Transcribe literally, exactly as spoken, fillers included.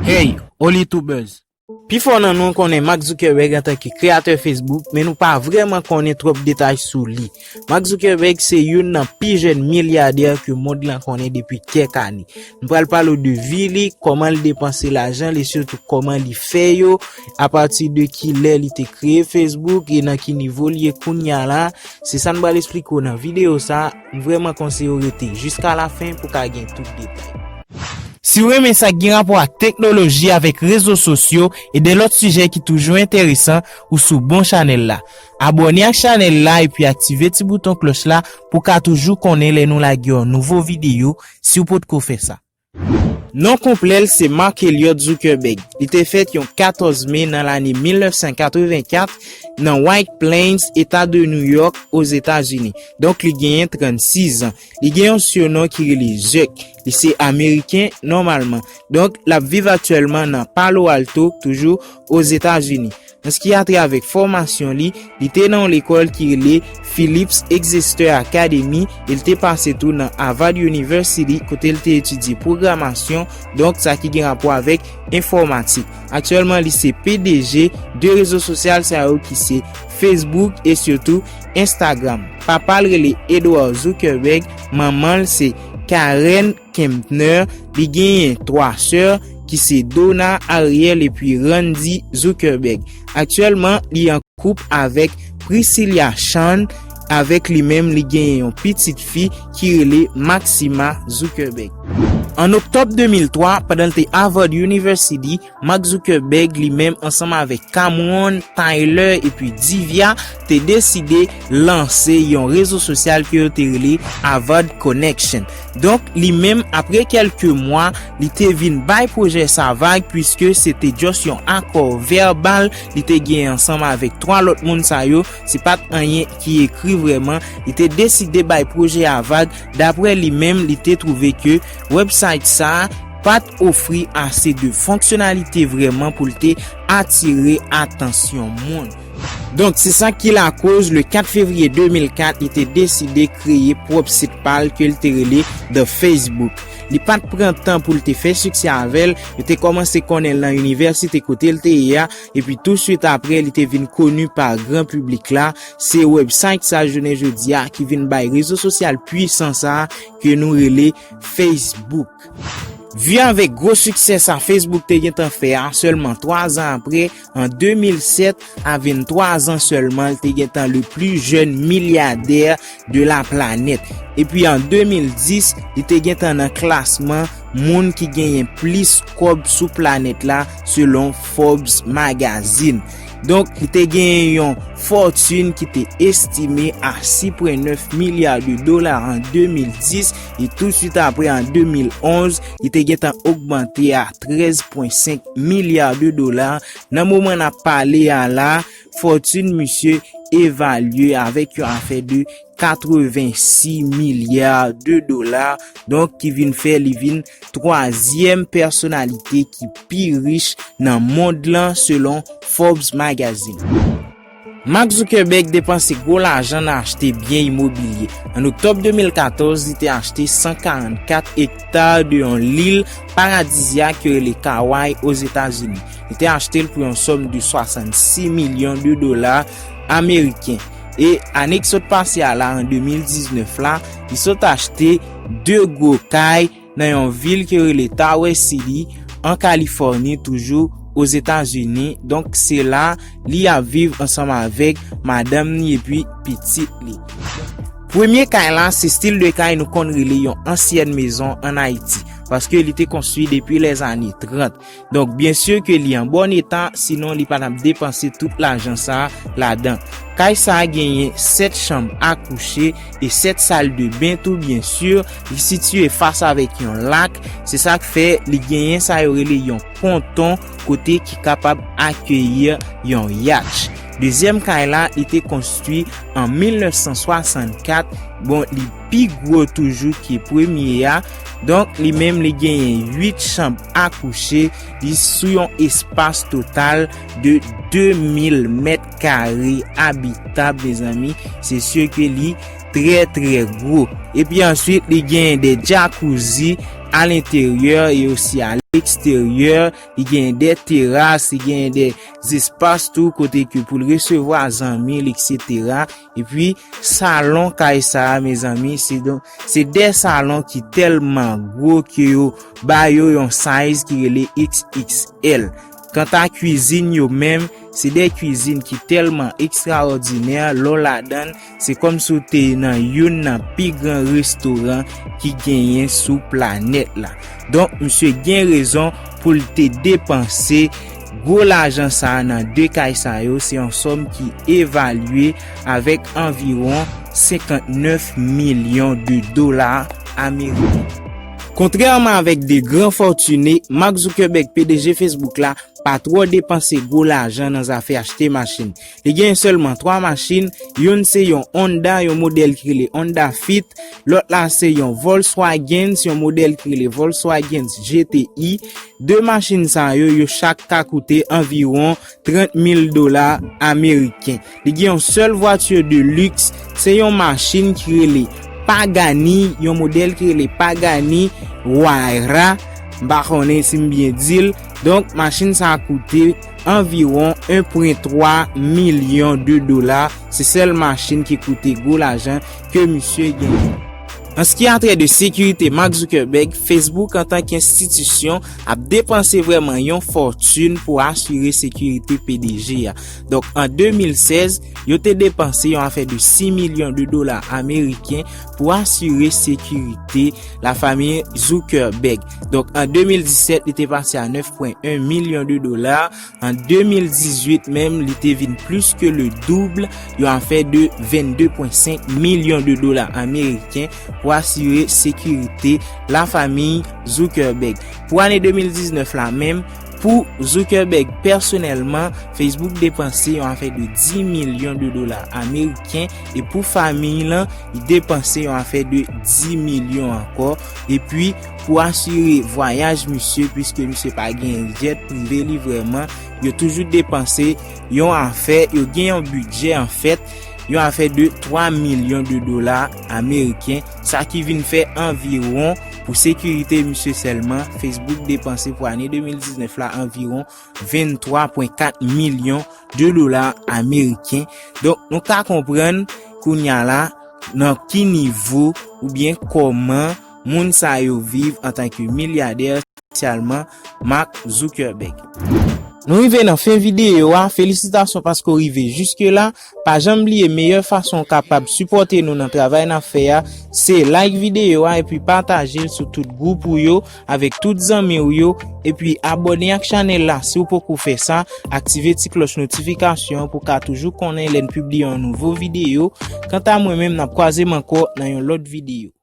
Hey, Oli Tubers! Pifò nan nou konnen Mark Zuckerberg antanke kreyatè Facebook, men nou pa vrèman konnen twòp detay sou li. Mark Zuckerberg se youn nan pi jèn milyadè ke mond lan konnen depi kèk ane. Nou pral pale w de vi li, kòman l depanse lajan l e sitou kòman li fè yo, apati de kilè li te kreye Facebook e nan ki nivo li ye kounye a la. Se sa n pral esplike w nan videyo sa. M vrèman konseye w rete jiska lafen pou w ka gen tout detay. Si w renmen sa k gen rapò ak teknoloji avèk rezo sosyo e de lòt sijè ki toujou enteresan, ou sou bon chanèl la. Abòne ak chanèl la epi aktive ti bouton klòch la pou w ka toujou konnen lè nou lage yon nouvo videyo si w potko fè sa. Non konplè l se Mark Elliott Zuckerberg. Li te fèt yon katòz me nan lane mil nèf san katrevenkat nan White Plains, Eta de New York, Ozetazini. Donk, li genyen trannsis an. Li gen yon sinon ki rele Zuck. Li se ameriken nòmalman. Donk, l ap viv aktyèlman nan Palo Alto, toujou Ozetazini. Nan s ki a travè fòmasyon li, li te nan yon lekòl ki rele Phillips Exeter Academy e li te pase tou nan Harvard University kote l te etidye pwogramasyon, donk sa ki gen rapò avèk enfòmatik. Aktyèlman, li se P D G de rezo sosyal sa yo ki se Facebook e sitou Instagram. Papa l rele Edward Zuckerberg, manman l se Karen Kempner, li genyen twa sè ki se Donna, Ariel epi Randy Zuckerberg. Aktyèlman, li an koup avèk Priscilla Chan. Avèk li menm, li genyen yon pitit fi ki rele Maxima Zuckerberg. An oktòb de mil twa, pandan l te Harvard University, Mark Zuckerberg li menm ansanm avèk Cameron, Tyler epi Divya te deside lanse yon rezo sosyal ke yo te rele Harvard Connection. Donk, li menm, apre kèlke mwa, li te vin bay pwojè sa vag, piske se te just yon akò vèbal li te gen ansanm avèk twa lòt moun sa yo. Se pa t anyen ki ekri vrèman. Li te deside bay pwojè a vag. Daprè li menm, li te twouve ke website sa a pa t ofri ase de fonksyonalite vrèman pou l te atire atansyon moun. Donk, se sa ki lakoz, le kat fevriye de mil kat, li te deside kreye pwòp sit pa l ke l te rele The Facebook. Li pa t pran tan pou l te fè siksè avè l, yo te kòmanse konnen l nan inivèsite kote l te ye a, epi touswit apre, li te vin koni pa gran piblik la. Se website sa, jounen jodi a, ki vin bay rezo sosyal pwisan sa a ke nou rele Facebook. Vi avèk gwo siksè sa Facebook te gentan fè a, sèlman twa zan apre, an de mil sèt, a venntwa zan sèlman, li te gentan le pli jèn milyadè de la planèt. Epi an de mil dis, li te gentan nan klasman moun ki genyen plis kòb sou planèt la, selon Forbes Magazine. Donk, li te genyen yon fòtin ki te estime a sis pwen nèf milya de dola an de mil dis, e touswit apre an de mil onz, li te gentan ogmante a trèz pwen senk milya de dola. Nan moman n ap pale a la, fòtin misye evalye avèk yon afè de katrevensis milya de dola, donk ki vin fè li vin twazyèm pèsonalite ki pi rich nan mond lan, selon Forbes Magazine. Mark Zuckerberg depanse gwo lajan nan achte byen imobilye. An oktòb de mil katòz, li te achte san karannkat ekta de yon lil paradizyak yo rele Kauai, Ozetazini. Li te achte l pou yon sòm de swasannsis milyon de dola ameriken. E ane ki sot pase a la, an de mil diznèf la, li sot achte de gwo kay nan yon vil ki rele Tower City, an Kalifòni, toujou Ozetazini. Donk, se la li ap viv ansanm avèk madanm li epi pitit li. Premye kay la, se stil de kay nou konn rele yon ansyen mezon ann Ayiti, paske li te konstwi depi lèzane trant. Donk, byen si ke li an bon eta, sinon li pa t ap depanse tout lajan sa a ladan. Kay sa a genyen sèt chanm a kouche e sèt sal de ben tou, byen si. Li sitiye fas avèk yon lak, se sa k fè li genyen sa yo rele yon ponton kote ki kapab akeyi yon yatch. Dezyèm kay la, li te konstwi an mil nèf san swasannkat. Bon, li pi gwo toujou ke premye a. Donk, li menm, li genyen uit chanm a kouche. Li sou yon espas total de de mil mèt kare abitab, mezanmi. Se si ke li trè, trè gwo. Epi answit, li genyen de jacuzzi alenteryè e osi aleksteryè. Li genyen de teras, li genyen de espas tou kote ke pou l resevwa zanmi l, etsetera. Epi, salon kay sa a, mezanmi, se don, se de salon ki tèlman gwo ke yo ba yo yon size ki rele X X L. Kanta kwizin yo menm, se de kwizin ki tèlman ekstraòdinè, lè w ladan l, se kòmsi w te nan youn nan pi gran restoran ki genyen sou planèt la. Donk, misye gen rezon pou l te depanse gwo lajan sa a nan de kay sa yo. Se yon sòm ki evalye avèk anviwon senkantnèf milyon de dola ameriken. Kontrèman avèk de gran fòtine, Mark Zuckerberg, P D G Facebook la, pa twò depanse gwo lajan nan zafè achte machin. Li gen sèlman twa machin, youn se yon Honda, yon modèl ki rele Honda Fit, lòt la se yon Volkswagen, se yon modèl ki rele Volkswagen G T I. De machin sa yo, yo chak ka koute anviwon trant mil dola ameriken. Li gen yon sèl vwati de liks, se yon machin ki rele Pagani, yon modèl ki rele Pagani Huayra. M pa konnen si m byen di l. Donk, machin sa a koute anviwon en pwen twa milyon de dola. Se sèl machin ki koute gwo lajan ke misye genyen. An ce qui a trait de sekirite, Mark Zuckerberg, Facebook antanke enstitisyon ap depanse vrèman yon fòtin pou asire sekirite P D G a. Donk, an de mil sèz, yo te depanse yon afè de sis milyon de dola ameriken pou asire sekirite lafanmi Zuckerberg. Donk, an de mil disèt, li te pase a nèf pwen en milyon de dola. An de mil dizuit menm, li te vin plis ke le double, yon afè de vennde pwen senk milyon de dola ameriken pou asire sekirite lafanmi Zuckerberg. Pou ane de mil diznèf la menm, pou Zuckerberg pèsonèlman, Facebook depanse yon afè de dis milyon de dola ameriken, e pou fanmi l lan, li depanse yon afè de dis milyon ankò. Epi, pou asire vwayaj misye, piske misye pa gen jet prive li vrèman, yo toujou depanse yon afè, yo gen yon bidjè anfèt, yon afè de twa milyon de dola ameriken, sa ki vin fè anviwon, pou sekirite misye sèlman, Facebook depanse pou ane de mil diznèf la anviwon venntwa pwen kat milyon de dola ameriken. Donk, nou ka konprann kounye a la nan ki nivo oubyen kòman moun sa yo viv antanke milyadè, espesyalman Mark Zuckerberg. Nou rive nan fen videyo a. Felisitasyon paske w rive jiske la. Pa janm bliye, meyè fason w kapab sipòte nou nan travay n ap fè a, se like videyo a epi pataje l sou tout gwoup ou yo, avèk tout zanmi w yo, epi abòne ak chanèl la si w poko fè sa, aktive ti klòch notifikasyon an pou w ka toujou konnen lè n pibliye yon nouvo videyo. Kanta mwen menm, n ap kwaze m ankò nan yon lòt videyo.